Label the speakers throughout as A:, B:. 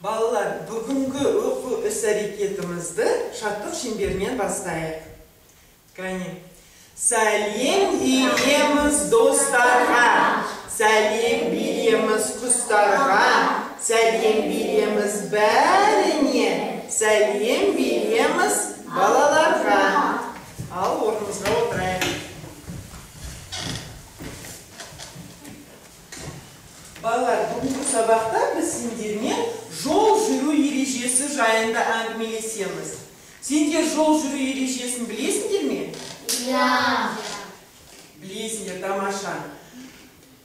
A: Балалар, бүгінгі оқу іс-әрекетімізді шаттық шеңберінен бастайық. Кәне. Сәлем береміз достарға, сәлем береміз құстарға, сәлем береміз бәріне, сәлем береміз балаларға. Ал орнымызға отырайық. Балалар, бүгінгі сабақта біз сендермен жол жүру ережесі жайында әңгімелесеміз. Сендер жол жүру ережесін білесіңдер ме?
B: Иә.
A: Білесіңдер, тамаша.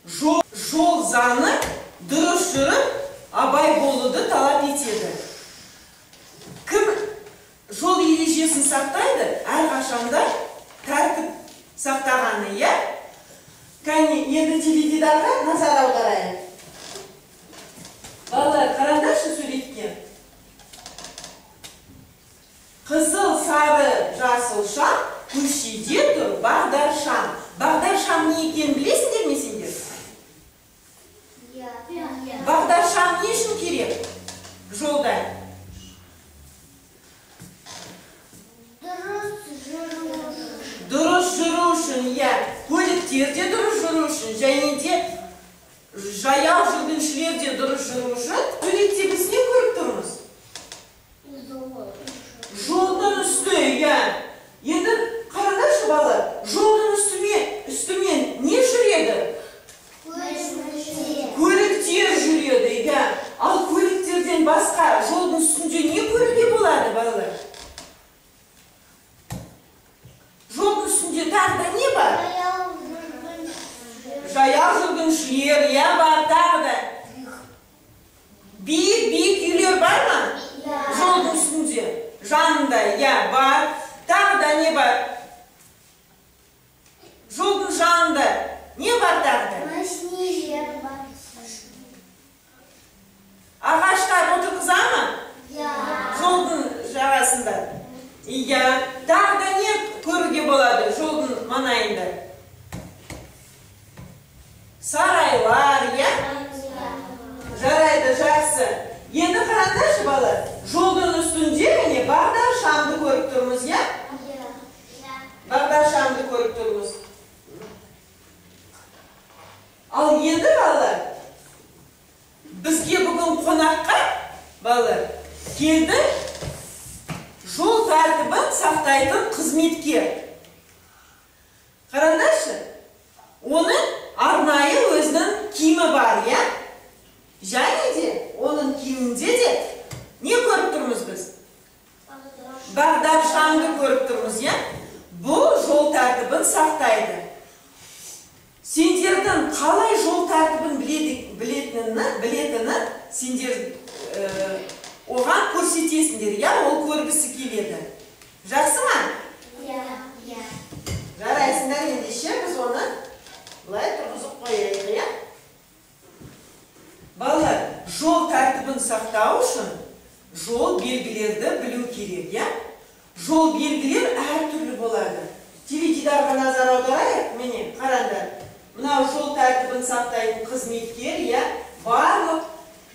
A: Жол заңы дұрыс жүріп, абай болуды талап етеді. Кім жол ережесін сақтайды, әрқашанда тәртіп сақтағаны, иә? Кәне, енді теледидарға назар аударайық. Балалар, қараңдаршы суретке. Қызыл, сары, жасыл шам, көшеде тұр бағдаршам. Бағдаршам не екенін білесіңдер ме сендер?
B: Иә.
A: Бағдаршам не үшін керек жолда?
B: Дұрыс жүру үшін.
A: Дұрыс жүру үшін, иә. Көліктер де дұрыс жүру үшін, және де жаяу жүргіншілер де дұрыс жүру үшін. Суретте біз не көріп тұрмыз? Жолдың үсті, иә. Енді қараңдаршы, балалар, жолдың үстімен не жүреді? Көліктер жүреді, иә. Ал көліктерден басқа жолдың үстінде не көруге болады, балалар? Жолдың үстінде тағы да не бар? Жаяу жүргіншілер, иә, бар тағы да. Биік-биік үйлер бар ма? Жолдың үстінде, жанында, иә, бар. Тағы да не бар? Жолдың жанында не бар тағы да?
B: Машинелер бар.
A: Ағаштар отырғыза ма?
B: Иә.
A: Жолдың жағасында. Иә. Тағы да не көруге болады жолдың маңайында? Сарайлар, иә? Жарайды, жақсы. Енді қараңдаршы, балалар, жолдың үстінде міне бағдаршамды көріп тұрмыз, иә? Бағдаршамды көріп тұрмыз. Ал енді, балалар, бізге бүгін қонаққа, балалар, келді жол тәртібін сақтайтын қызметкер. Қараңдаршы, оның арнайы өзінің киімі бар, иә? Және де оның киімінде де не көріп тұрмыз біз? Бағдаршамды көріп тұрмыз, иә? Бұл жол тәртібін сақтайды. Сендердің қалай жол тәртібін білетіні сендер оған көрсетесіңдер, иә? Ол көргісі келеді. Жақсы ма?
B: Иә.
A: Жарайсыңдар, ендеше біз оны былай тұрғызып қояйық, иә? Балалар, жол тәртібін сақтау үшін жол белгілерді білу керек, иә? Жол белгілер әртүрлі болады. Теледидарға назар аударайық, міне, қараңдар. Мынау жол тәртібін сақтайтын қызметкер, иә? Барлық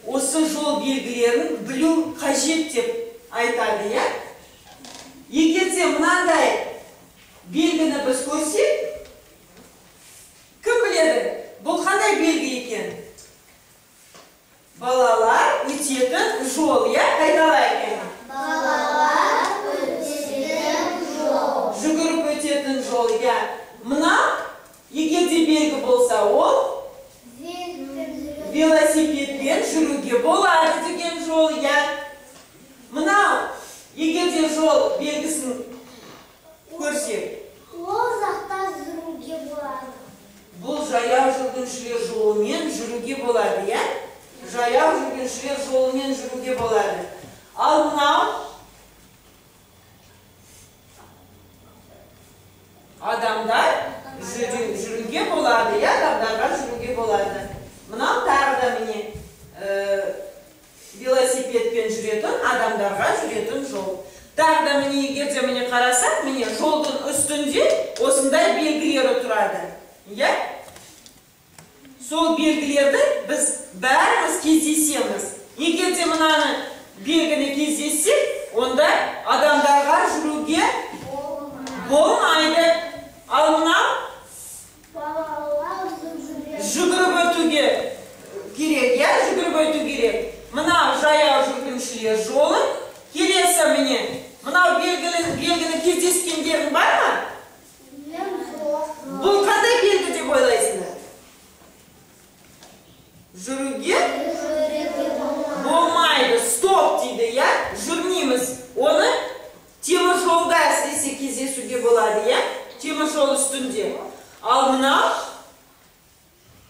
A: осы жол белгілерін білу қажет деп айтады, иә? Егер де мынандай белгіні біз көрсек, кім біледі, бұл қандай белгі екен? Балалар өтетін жол, иә? Қайталайық енді.
B: Балалар өтетін жол.
A: Жүгіріп өтетін жол, иә. Мына, егер де белгі болса, ол велосипедпен жүруге болады деген жол, иә. Мынау, егер де жол белгісін көрсек,
B: ол жақта жүруге болады.
A: Бұл жаяу жүргіншілер жолымен жүруге болады, иә? Жаяу жүргіншілер жолымен жүруге болады. Ал мынау адамдар жүруге болады, иә? Адамдарға жүруге болады. Мынау тағы да міне велосипедпен жүретін адамдарға жүретін жол. Тағы да міне, егер де міне қарасақ, міне жолдың үстінде осындай белгілері тұрады, иә? Сол белгілерді біз бәріміз кездесеміз. Егер де мынаны белгіні кездессек, онда адамдарға жүруге болмайды. Ал мынау жүгіріп өтуге керек, иә, жүгіріп өту керек. Мынау жаяу жүргіншілер жолы. Келесі міне, мынау белгіні кездескендерің бар ма? Бұл қандай белгі деп ойлайсыңдар? Жүруге болмайды. Стоп дейді, иә? Жүрмейміз. Оны темір жолда әсіресе кездесуге болады, иә? Темір жол үстінде. Ал мынау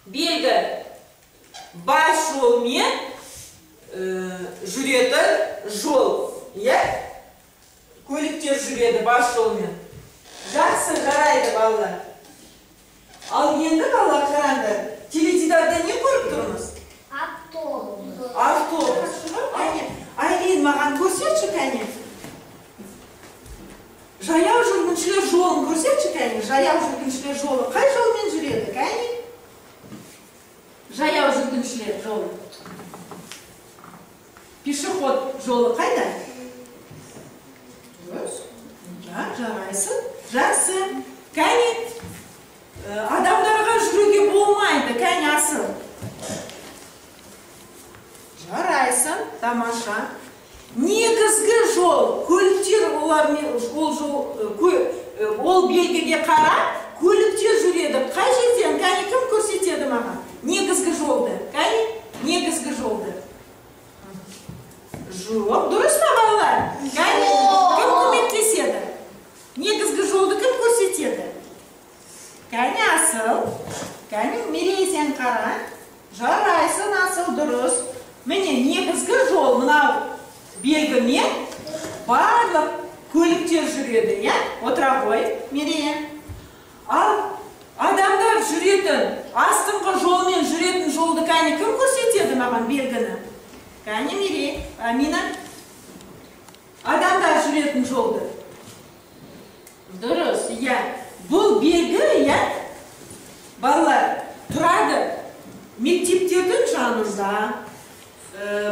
A: белгі бас жолмен жүретін жол, иә? Көліктер жүреді бас жолмен. Жақсы, жарайды, балалар. Ал енді, балалар, қараңдар, теледидарда не көріп тұрмыз?
B: Автобус.
A: Автобус. Кәне, Айлин, маған көрсетші, кәне. Жаяу жүргіншілер жолын көрсетші, кәне. Жаяу жүргіншілер жолы қай жолмен жүреді, кәне? Жаяу жүргіншілер жолы. Пешеход жолы қайда? Дұрыс. Ja, жарайсың. Жақсы. Кәне, адамдарға жүруге болмайды. Кәне, Асыл. Жарайсың, тамаша. Негізгі жол, көліктер олармен, ол жол, ол белгіге қарап, көліктер жүреді. Қай жерден? Кәне, кім көрсетеді маған? Негізгі жолды. Кәне, негізгі жолды. Жоқ, дұрыс па, балалар? Кәне, кім көмектеседі? Негізгі жолды кім көрсетеді? Кәне, Асыл. Кәне, Мерей, сен қара. Жарайсың, Асыл, дұрыс. Міне, негізгі жол мынау белгімен барлық көліктер жүреді, иә? Отыра ғой, Мерей. Ал адамдар жүретін, астыңғы жолмен жүретін жолды кәне кім көрсетеді маған белгіні? Кәне, Мерей, Амина. Адамдар жүретін жолды. Дұрыс, иә. Бұл белгі, иә, балалар, тұрады мектептердің жанында,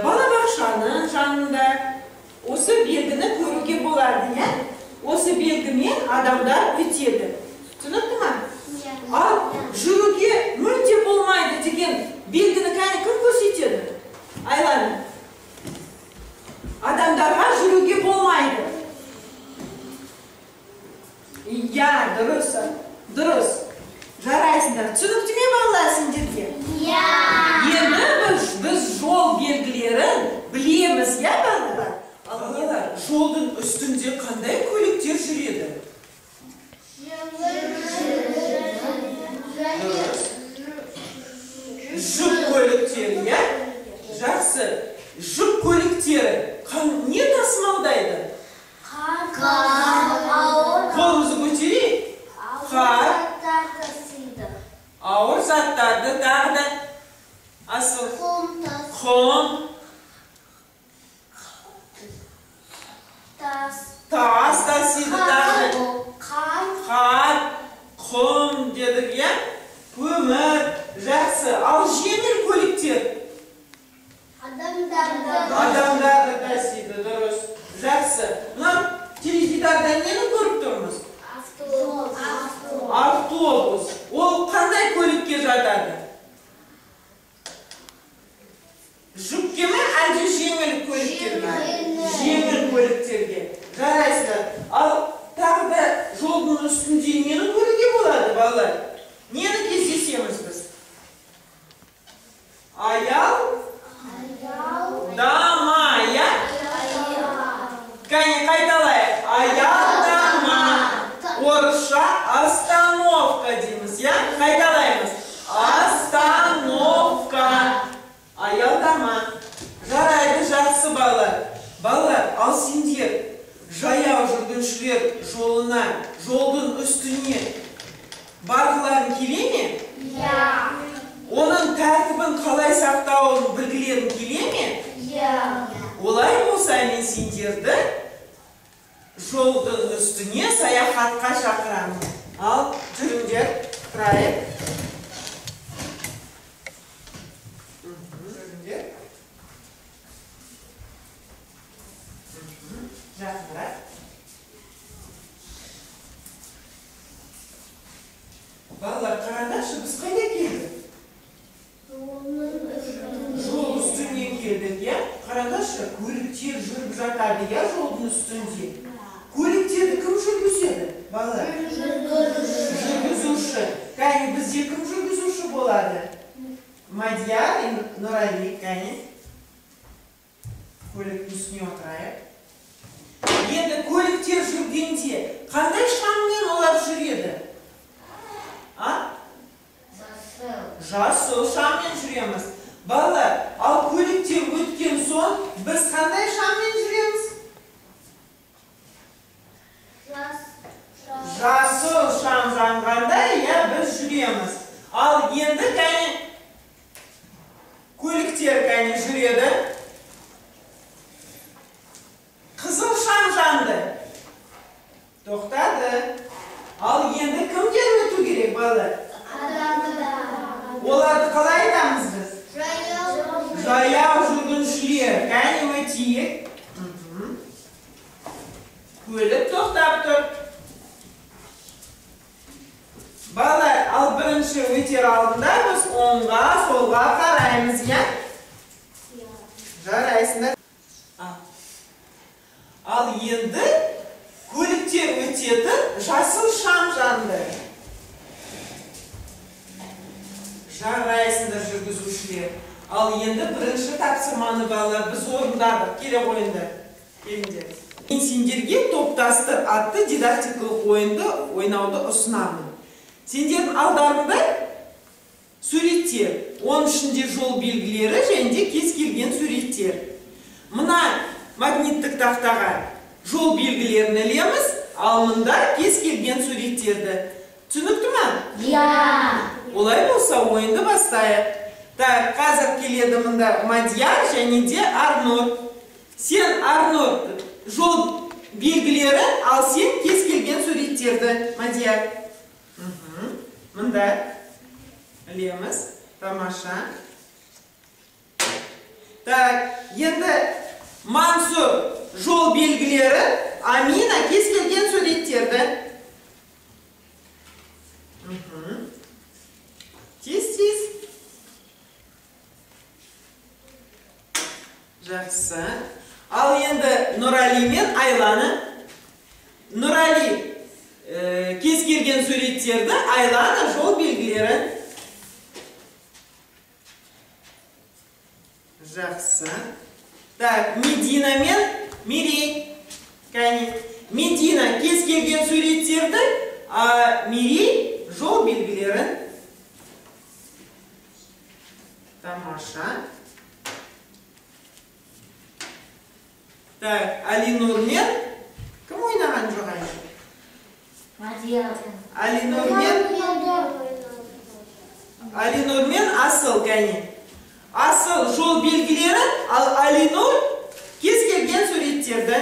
A: балабақшаның жанында. Осы белгіні көруге болады, иә? Осы белгімен адамдар өтеді. Түсінікті ма? Ал жүруге мүлде болмайды деген белгіні кәне кім көрсетеді? Айлана. Адамдарға жүруге болмайды. Иә, дұрыс, дұрыс. Жарайсыңдар. Түсінікті ме, балалар, сендерге?
B: Иә.
A: Енді біз жол белгілерін білеміз, иә, балалар?
C: Балалар, жолдың үстінде қандай көліктер жүреді? Жүк көліктері, иә? Жақсы. Жүк көліктері не тасымалдайды? Қолымызды көтерейік. Қар. Ауыр заттарды тағы да. Асыл. Құм. Тас тасиды тағы да. Қар. Құм дедік, иә? Көмір. Жақсы. Ал жеңіл көліктер? Адамдарды тасиды, дұрыс. Жақсы. Мына теледидарда нені көріп тұрмыз?
B: Автобус.
A: Автобус. Ол қандай көлікке жатады? Жүкке ме, әлде жеңіл көліктерге? Жеңіл көліктерге. Жарайсыздар. Ал тағы да жолдың үстінде нені көруге болады, балалар? Нені кездесеміз біз? Аял дама, иә? Кәне, қайталайық. Аялдама. Орысша остановка дейміз, иә? Қайталаймыз. Остановка. Аялдама. Жарайды, жақсы, балалар. Балалар, ал сендер жаяу жүргіншілер жолына, жолдың үстіне барғыларың келе ме?
B: Иә.
A: Оның тәртібін қалай сақтауын білгілерің келе ме?
B: Иә.
A: Олай болса, мен сендерді жолдың үстіне саяхатқа шақырамын. Ал, жүріңдер, тұрайық. Жүріңдер. Қараңдаршы, біз қайда келдік? Жол үстінен келдік, иә? Қараңдаршы, көліктер жүріп жатады, иә, жолдың үстінде. Көліктерді кім жүргізеді, балалар? Жүргізуші. Кәне, бізде кім жүргізуші болады? Мадияр и Нұрали, кәне. Көліктің үстіне отырайық. Енді көліктер жүргенде қандай шаммен олар жүреді? А? Жасыл шаммен жүреміз. Балалар, ал көліктер өткен соң біз қандай шаммен жүреміз? Жасыл шам жанғанда, иә, біз жүреміз. Ал енді кәне көліктер кәне жүреді. Қызыл шам жанды. Тоқтады. Ал енді кімдер өту керек, балалар? Оларды қалай айтамыз біз? Жаяу жүргіншілер. Кәне өтейік. Көлік тоқтап тұр. Балалар, ал бірінші өтер алдында біз оңға, солға қараймыз, иә? Жарайсыңдар. Ал енді көліктер өтетін жасыл шам жанды. Жарайсыңдар, жүргізушілер. Ал енді бірінші тапсырманы, балалар, біз орындадық. Келе қойыңдар. Келіңдер. Мен сендерге топтастыр атты дидактикалық ойынды ойнауды ұсынамын. Сендердің алдарыңда суреттер, оның ішінде жол белгілері және де кез келген суреттер. Мына магниттік тақтаға жол белгілерін ілеміз, ал мында кез келген суреттерді. Түсінікті ма?
B: Иә.
A: Олай болса ойынды бастайық. Так, қазір келеді мында Мадияр және де Арнұр. Сен, Арнұр, жол белгілері, ал сен кез келген суреттерді, Мадияр. Мында ілеміз. Тамаша. Так, енді Мансұр жол белгілері, Амина кез келген суреттерді. Тез-тез. Жақсы. Ал енді Нұрали мен Айланы. Нұрали кез келген суреттерді, Айланы жол белгілерін. Жақсы. Так, Медина мен Мерей. Кәне. Медина кез келген суреттерді, а Мерей жол белгілерін. Тамаша. Так, Алинур мен кім ойнаған жоқ әлі?
B: Мадияр.
A: Алинур мен Асыл, кәне. Асыл жол белгілері, ал Алинур кез келген суреттерді.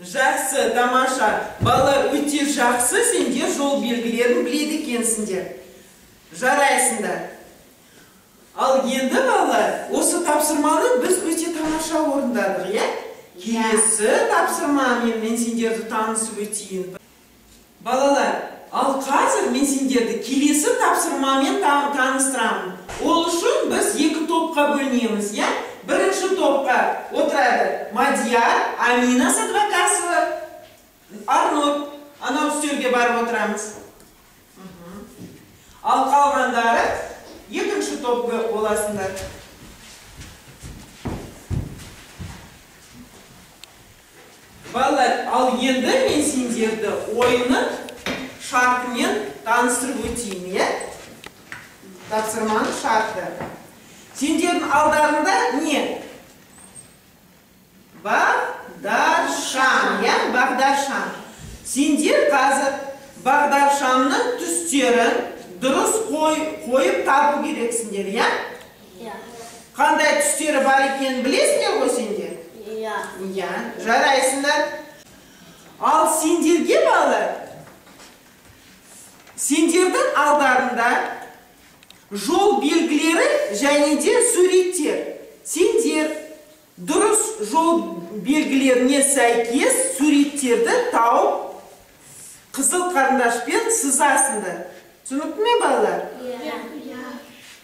A: Жақсы, тамаша. Балалар, өте жақсы, сендер жол белгілерін біледі екенсіңдер. Жарайсыңдар. Ал енді, балалар, осы тапсырманы біз өте тамаша орындадық, иә? Келесі тапсырмамен мен сендерді танысып өтейін. Балалар, ал қазір мен сендерді келесі тапсырмамен таныстырамын. Ол үшін біз екі топқа бөлінеміз, иә? Бірінші топқа отырады Мадияр, Амина Садвакасова, Арнұр. Анау үстелге барып отырамыз. Ал қалғандары екінші топқа боласыңдар. Балалар, ал енді мен сендерді ойынның шартымен таныстырып өтейін, иә? Тапсырманың шарты. Сендердің алдарында не? Бағдаршам, иә? Бағдаршам. Сендер қазір бағдаршамның түстерін дұрыс қойып табу керексіңдер, иә?
B: Иә.
A: Қандай түстері бар екенін білесіңдер ғой сендер?
B: Иә.
A: Иә, жарайсыңдар. Ал сендерге, балалар, сендердің алдарында жол белгілері және де суреттер. Сендер
C: Дұрыс жол белгілеріне сәйкес суреттерді тауып, қызыл қарындашпен сызасыңдар. Түсінікті ме, балалар?
B: Иә.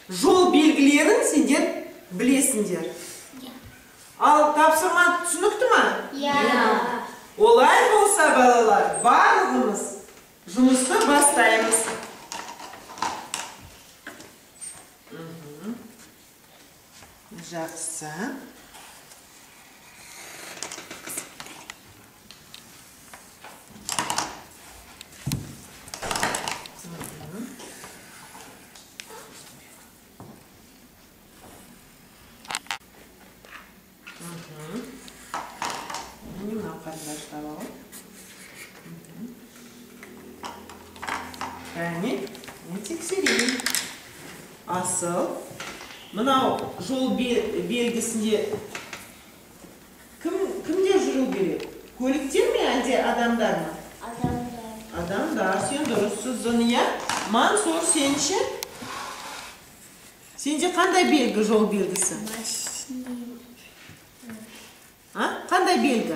C: Жол белгілерін сендер білесіңдер. Ал тапсырма түсінікті ма?
B: Иә.
C: Олай болса, балалар, барлығымыз жұмысты бастаймыз. Жақсы. Міне мынау қарындашты алайық. Кәне, мен тексерейін. Асыл, мынау жол белгісінде кімдер жүру керек? Көліктер ме, әлде адамдар ма?
B: Адамдар.
C: Адамдар, сен дұрыс сыздың, иә? Мансур, сен ше? Сенде қандай белгі, жол белгісі?
B: Машина.
C: А? Қандай белгі?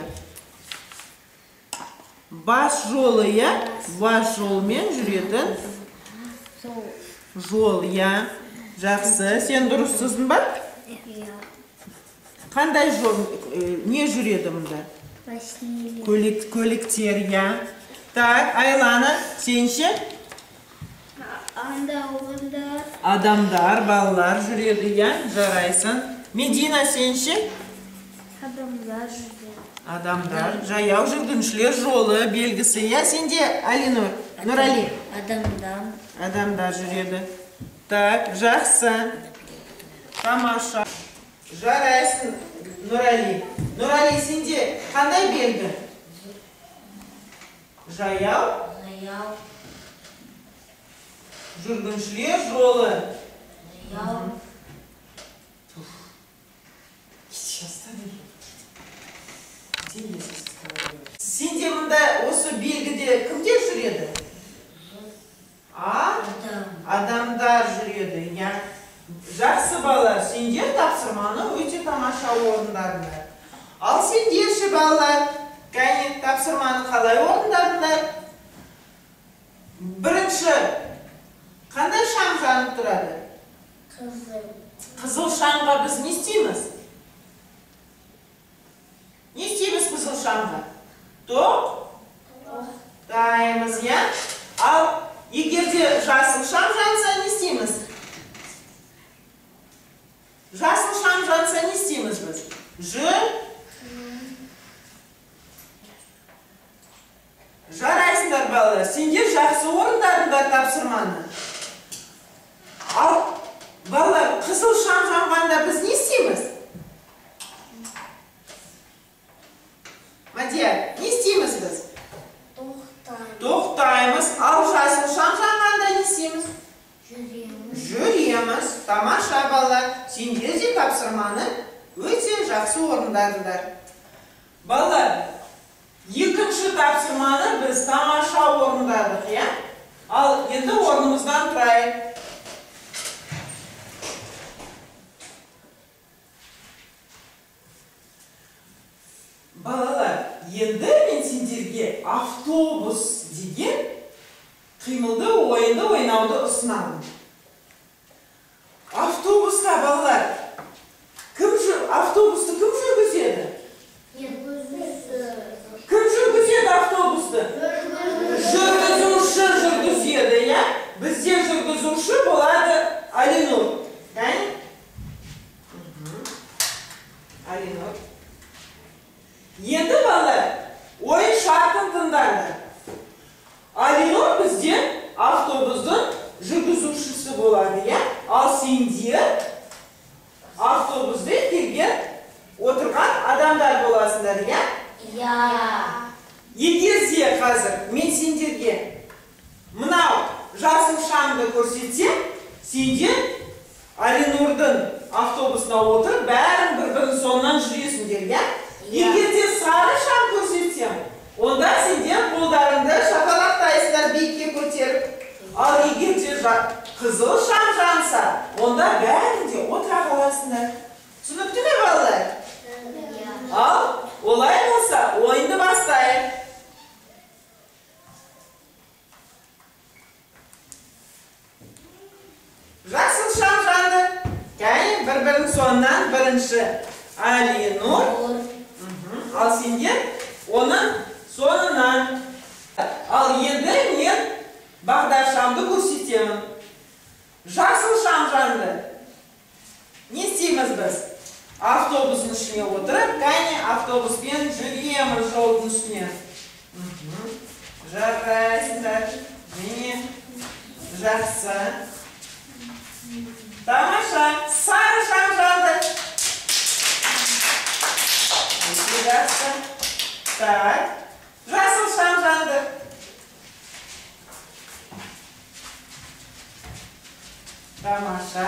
C: Бас жолы, иә? Бас жолмен жүретін жол, иә. Жақсы, сен дұрыс сыздың ба?
B: Иә.
C: Қандай жол, не жүреді мұнда?
B: Машина.
C: Көліктер, иә. Так, Айлана, сен ше?
B: Анда оғандар.
C: Адамдар, балалар жүреді, иә. Жарайсың. Медина, сен ше?
B: Адамдар жүреді.
C: Адамдар, жаяу жүргіншілер жолы белгісі, иә. Сенде, Алинур, Нұрали?
B: Адамдар.
C: Адамдар жүреді. Так, жақсы. Тамаша. Жарайсың, Нұрали. Нұрали, сенде қандай белгі? Жаяу?
B: Жаяу.
C: Жүргіншілер жолы.
B: Жаяу.
C: Сенде мұнда осы белгіде кімдер жүреді? Адамдар жүреді, иә. Жақсы, балалар, сендер тапсырманы өте тамаша орындадыңдар. Ал сендер ше, балалар, кәне, тапсырманы қалай орындадыңдар? Бірінші, қандай шам жанып тұрады?
B: Қызыл.
C: Қызыл шамға біз не істейміз? Не істейміз қызыл шамға? Тоқтаймыз, иә? Ал егер де жасыл шам жанса, не істейміз? Жасыл шам жанса, не істейміз біз? Жарайсыңдар, балалар, сендер жақсы орындадыңдар тапсырманы. Ал, балалар, қызыл шам жанғанда біз не істейміз? Мадияр, не істейміз біз?
B: Тоқтаймыз.
C: Тоқтаймыз. Ал жасыл шам жанғанда не істейміз?
B: Жүреміз.
C: Жүреміз. Тамаша, балалар. Сендер де тапсырманы өте жақсы орындадыңдар. Балалар, екінші тапсырманы біз тамаша орындадық, иә? Ал енді орнымыздан тұрайық. Балалар, енді мен сендерге автобус деген қимылды ойынды ойнауды ұсынамын. Автобуста, балалар, автобусты кім жүргізеді? Кім жүргізеді автобусты? Жүргізуші жүргізеді, иә? Бізде жүргізуші болады Алинур. Кәне? Алинур. Енді, балалар, ойын шартын тыңдаңдар. Алинур бізде автобустың жүргізушісі болады, иә? Ал сендер автобусте келген отырған адамдар боласыңдар, иә?
B: Иә.
C: Егер де қазір мен сендерге мынау жасыл шамды көрсетсем, сендер Алинурдың автобусына отырып, бәрін бір-бірінің соңынан жүресіңдер, иә? Егер де сары шам көрсетсем, онда сендер қолдарыңды шапалақтайсыңдар биікке көтеріп. Ал егер де қызыл шам жанса, онда бәрін де отыра қаласыңдар. Түсінікті ме, балалар? Ал, олай болса, ойынды бастайық. Жасыл шам жанды. Кәне, бір-бірінің соңынан бірінші Алинұр. Ал сендер оның соңынан. Ал енді мен бағдаршамды көрсетемін. Жасыл шам жанды. Не істейміз біз? Автобустың ішіне отырып, кәне, автобуспен жүреміз жолдың үстіне. Жарайсыңдар. Міне, жақсы. Тамаша, сары шам жанды. Өте жақсы. Так, жасыл шам жанды. Тамаша.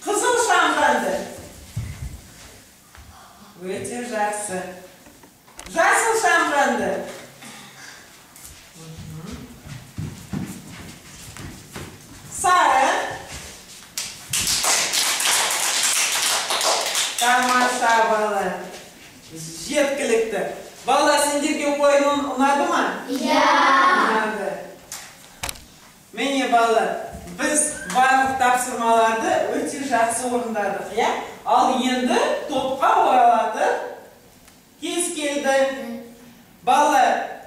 C: Қызыл шам жанды. Өте жақсы. Жасыл шам жанды. Сары. Тамаша, бала. Жеткілікті. Бала, сендерге ойын ұнады ма?
B: Иә.
C: Ұнады. Міне, бала, біз барлық тапсырмаларды өте жақсы орындадық, иә? Ал енді топқа оралатын кез келді. Бала,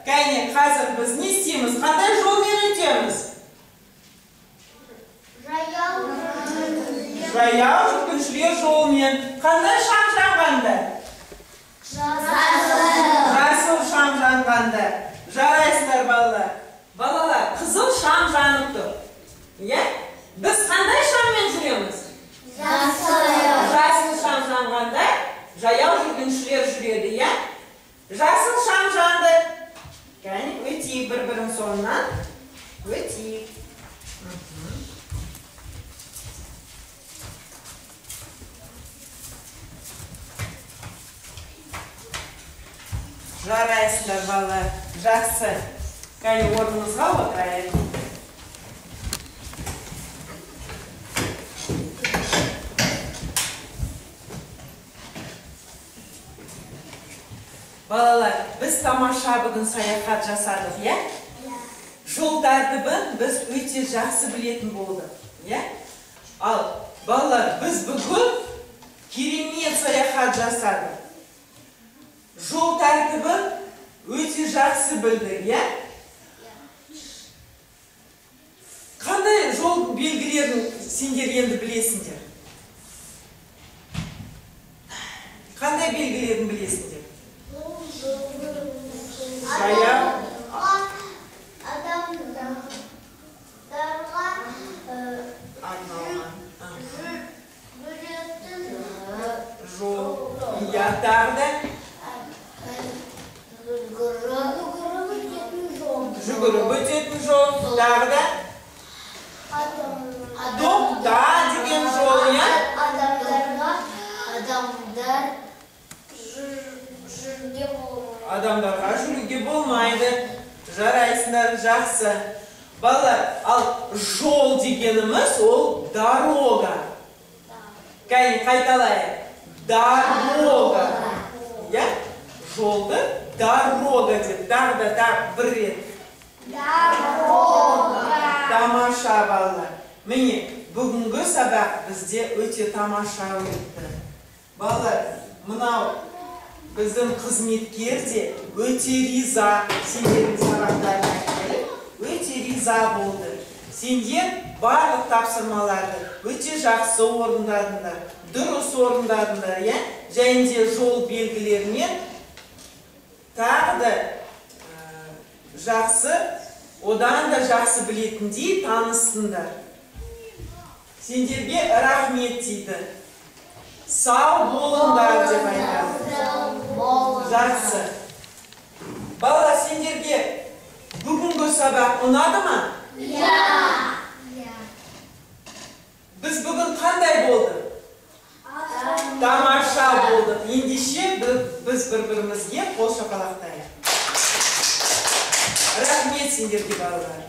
C: кәне, қазір біз не істейміз? Қандай жолмен өтеміз? Жаяу жүргіншілер жолымен. Қандай шам жанғанда? Жасыл шам жанғанда. Жарайсыздар, балалар. Балалар, қызыл шам жанып тұр. Иә? Біз қандай шаммен жүреміз? Жасыл шам жанғанда жаяу жүргіншілер жүреді, иә? Жасыл шам жанды. Кәне, өтейік бір-бірінің соңынан. Өтейік. Жарайсыздар, балалар. Жақсы. Кәне, орнымызға отырайық. Балалар, біз тамаша бүгін саяхат жасадық, иә? Жол тәртібін біз өте жақсы білетін болдық, иә? Ал, балалар, біз бүгін керемет саяхат жасадық. Жол тәртібін өте жақсы білдік, иә? Қандай жол белгілерін сендер енді білесіңдер? Қандай белгілерін білесіңдер? Жаяу.
B: Адамдарға
C: арналған
B: жүретін
C: жол. Иә, тағы да
B: жүгіріп
C: жүгіріп өтетін жол. Тағы да тоқта деген жол, иә?
B: Адамдарға адамдар жүруге болмайды.
C: Адамдарға жүруге болмайды. Жарайсыңдар, жақсы. Балалар, ал жол дегеніміз ол дорога. Кәне, қайталайық. Дорога. Иә? Жолды дорога деп тағы да тағы бір рет.
B: Дорога.
C: Тамаша, балалар. Міне, бүгінгі сабақ бізде өте тамаша өтті. Балалар, мынау біздің қызметкер де өте риза сендердің сабақтарыңа келіп, өте риза болды. Сендер барлық тапсырмаларды өте жақсы орындадыңдар, дұрыс орындадыңдар, иә? Және де жол белгілерінен тағы да жақсы, одан да жақсы білетіндей таныстыңдар. Сендерге рахмет дейді. Сау болыңдар деп айтады. Жақсы. Балалар, сендерге бүгінгі сабақ ұнады ма?
B: Иә.
C: Біз бүгін қандай болдық? Тамаша болдық. Ендеше біз бір-бірімізге қол шапалақтайық. Рахмет сендерге, балалар.